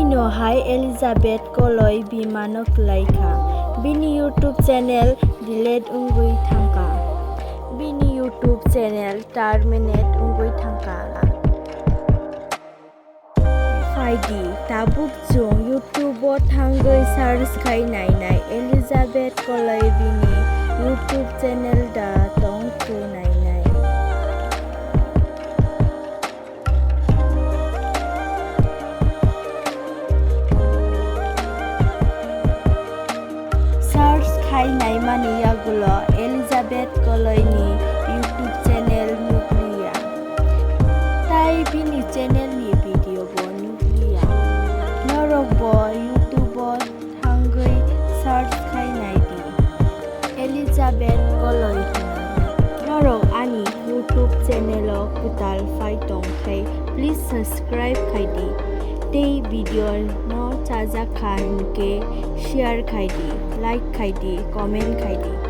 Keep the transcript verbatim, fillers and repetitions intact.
Bini hai Elizabeth Koloi bimano kwlai kha. Bini YouTube channel delete wngwi thangkha. Bini YouTube channel terminate wngwi thangkha. Phaidi, tabuk chwng YouTube o thangwi search khai nainai Elizabeth Koloi bini YouTube channel da tong khu nainai. Search khai naimani yagulo Elizabeth Koloini YouTube channel nukliya. Tai bini channel ni video bo nukliya. Norok bo YouTube o thangwi search khai nai di. Elizabeth Koloi hwnwi. Norok ani YouTube channel o kwtal phai tong khe, please subscribe khai di. Tei video no chajak kha hinkhe share khai di, like khai di, comment khai di.